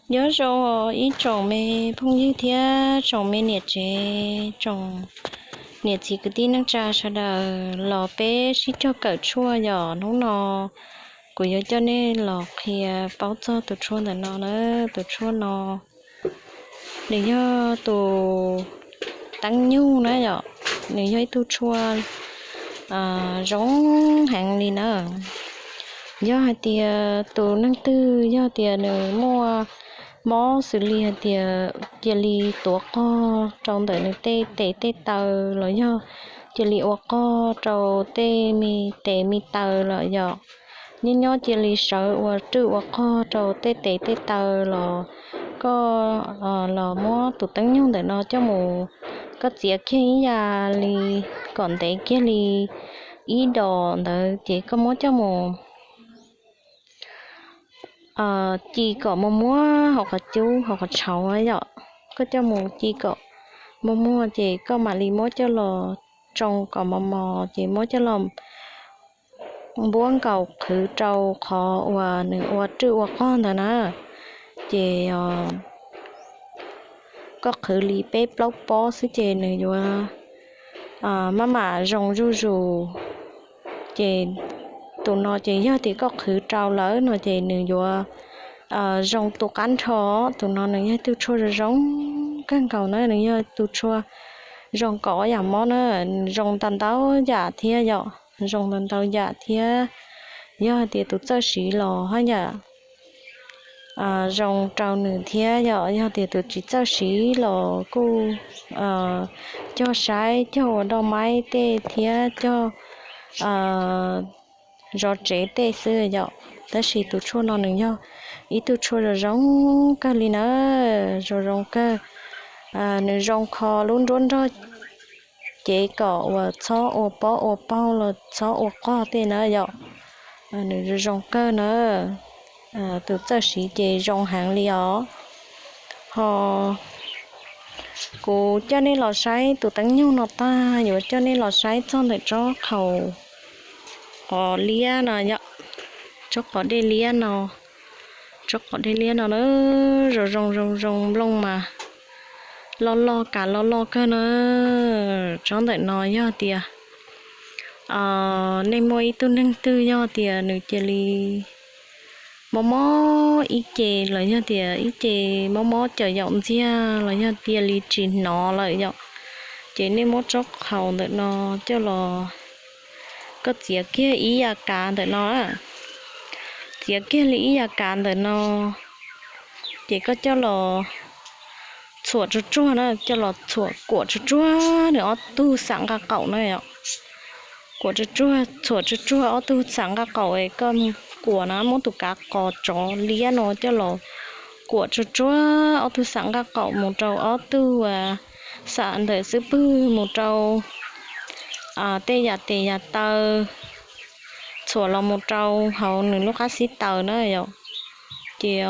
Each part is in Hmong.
Nyob zoo ib tsoom me phooj ywg thiab tsoom me niam tsev, tsoom niam txiv kwv tij neej tsa sawv daws los peb sib cog kawm tshuaj yom. Hnub no kuv yuav coj nej los qhia paub txog tus tshuaj ntawm no na. Tus tshuaj no nws yog tus teeb nyug na yom. Nws yog ib tug tshuaj zoo heev li na. Yog hais tias tus neeg twg yog tias nws muaj mob xws li hais tias cia li tuav qog rau ntawm nws tej tes tej taw los yog cia li ua qog rau tej me tes me taw los yom, nyob nyob cia li sawv ua rwj ua qog rau tej tes tej taw los koj los muab tus teeb nyug ntawm no coj mus, koj txiav kiag ib yam li kom ntev kiag li ib dos ntawd ces koj muab coj mus ci kom muag muag hauv qhov cub hauv qhov tshauv yom. Koj coj mus ci kom muag muag ces koj mam li muab coj los tsoo kom mos mos ces muab coj los npuab nkaus qhwv rau qhov uas nws ua rwj ua qog ntawd na. Ces koj qhwv li peb plaub pob xwb ces nws yuav maj mam zoo zuj zus. Ces tus no ces yog tias koj qhwv rau lawm no ces nws yuav zoo tu qab nrho. Tus no nws yog ib tug tshuaj zoo zoo kawg nkaus na, nws yog tus tshuaj zoo kom yam mob na, zoo ntau ntau yam thiab yom, zoo ntau ntau yam thiab. Yog tias tus txawj siv los haj yam zoo rau nws thiab yom. Yog tias tus tsis txawj siv los kuj cog saib cog ua doj maib tej thiab cog zov tsev tej xwb yom. Tab sis tus tshuaj no nws yog ib tug tshuaj zoo zoo kawg li na, zoo zoo kawg. Nws zoo kho lub nruab nrog cev kom uas txhob ua pob ua paug los txhob ua qog tej na yom. Nws zoo zoo kawg na, tus txawj siv ces zoo heev li os. Ho kuv coj nej los saib tus teeb nyug no tag yuav coj nej los saib txog ntawm tsob qhaus qos liab no yom, tsob qos dej liab no, tsob qos dej liab no na, zoo zoo zoo zoo nplooj mas loj loj kav loj loj kawg na. Tsob ntawm no yog tias nej muaj ib tug neeg twg yog tias nws cia li mob mob ib ce los yog tias ib ce mob mob cawm yaum ntxiag los yog cia li tsis hnov lawm yom, ces nej muab tsob qhaus ntawm no coj los, koj txiav kiag ib yam kav ntawm no, txiav kiag li ib yam kav ntawm no, ces koj coj los txhuam tsuag tsuag na, coj los txhuam kuam tsuag tsuag nws ob tug xam nqaj qaum na yom. Kuam tsuag tsuag, txhuam tsuag tsuag ob tug xam nqaj qaum es koj kuam na, muab tus kav qos tsov liab no coj los kuam tsuag tsuag ob tug xam nqaj qaum mus rau ob tug xam ntawm xub pwg mus rau tej yam tes yam taw, txhuam los mus rau hauv nws lub qab xib taws na yom. Ces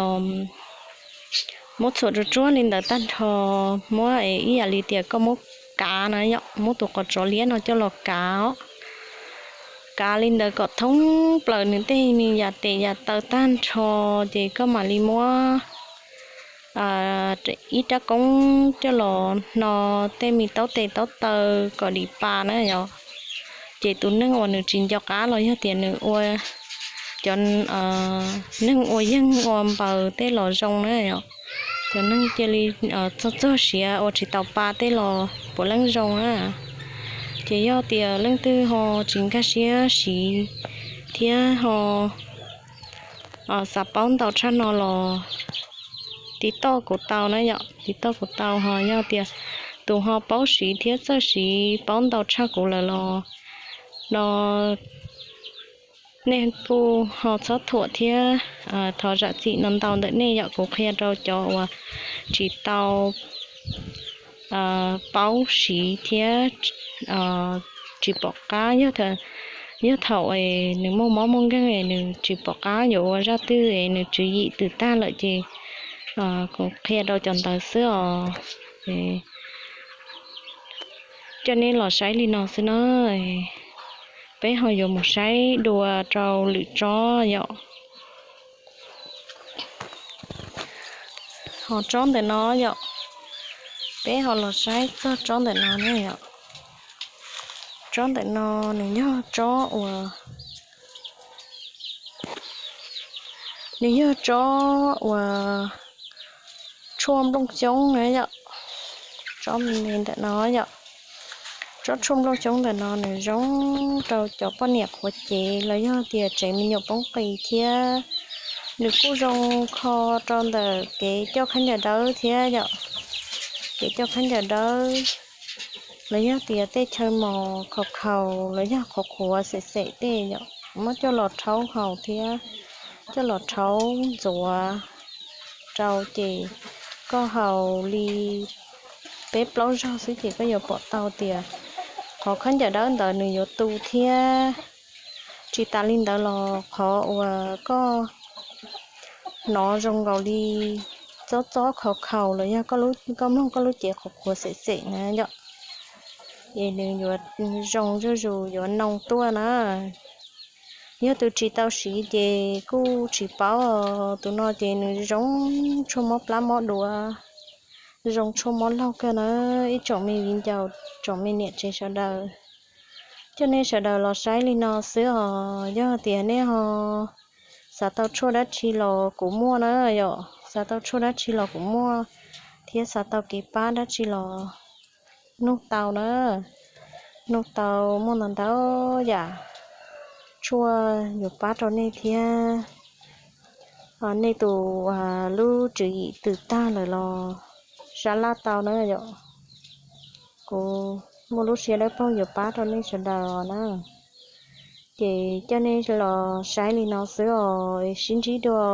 muab txhuam tsuag tsuag li ntawd tag nrho, muab ib yam li tias koj muab kav na yom, muab tus qos tsov liab no coj los kav os. Kav li ntawd kom thoob plaws nws tej me yam tes yam taw tag nrho, ces koj mam li muab ib rab koob coj los hno tej me taub tes taub taw kom dim pa na yom. Ces tus neeg uas nws tsis nco qab los yog tias nws ua, cov neeg ua yeeg ua npaws tej los zoo na yom. Cov neeg cia li txog txog siav ua tsis tau pa tej los puav leej zoo na. Ces yog tias leej twg ho tsis nkag siab siv thiab ho xav paub ntau tshaj no los tiv toj kuv tau na yom, tiv toj kuv tau. Ho yog tias tus ho paub siv thiab txawj siv paub ntau tshaj kuv lawm los no nej kuj ho txhob thuam thiab thov zam txim no ntau ntawm nej yom. Kuv qhia rau cov uas tsis tau paub siv thiab tsis pom qab, yog thaum nws muaj mob muaj nkeeg es nws tsis pom qab yuav ua zaj twg es nws tswv yim twm tag lawm ces kuv qhia rau cov ntawd xwb os. Coj nej los saib li no xwb na, peb ho yuav mus saib dua rau lwm tsob yom. Ho tsob ntawm no yom, peb ho los saib txog tsob ntawm no na yom. Tsob ntawm no nws yog tsob uas, nws yog tsob uas tshuaj nplooj xyoob na yom. Tsob me me ntawm no yom, tsob tshuaj nplooj xyoob ntawm no nws zoo rau cov poj niam qhuav cev los yog tias tsev me nyuam poob qis thiab. Nws kuj zoo kho rau ntawm kev coj khaub ncaws dawb thiab yom, kev coj khaub ncaws dawb los yog tias tej chaw mos khaus khaus los yog qhuav qhuav xem xem tej yom, muab coj los rhaub haus thiab coj los rhaub ntxuav rau ces koj haus li peb plaub zaug xwb ces koj yuav pom tau tias qhov khaub ncaws dawb ntawd nws yuav tu thiab. Tsis tas li ntawd los qhov uas koj hnov zoo nkaus li txob txob khaus khaus los yog koj mloog koj lub cev qhuav qhuav xem xem na yom, es nws yuav zoo zuj zus yuav noo tuaj na. Yog tus tsis tau siv ces kuj tsis paub. Tus no ces nws zoo tshuaj mob plab mob duav, zoo tshuaj mob laug kawg na, ib tsoom me viv ncaus, tsoom me niam tsev sawv daws. Coj nej sawv daws los saib li no xwb os. Yog tias nej ho xav tau tshuaj dab tsi los kuv muaj na yom, xav tau tshuaj dab tsi los kuv muaj, thiab xav tau kev pab dab tsi los nug tau na, nug tau, muaj ntau ntau yam tshuaj yuav pab rau nej thiab. Nej tus lub tswv yim twg tag lawm los sab laj tau na yom. Kuv muaj lub siab dawb paug yuav pab rau nej sawv daws os na. Ces coj nej los saib li no xwb os, sib ntsib dua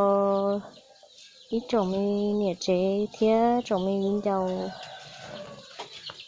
ib tsoom me niam tsev thiab tsoom me viv ncaus.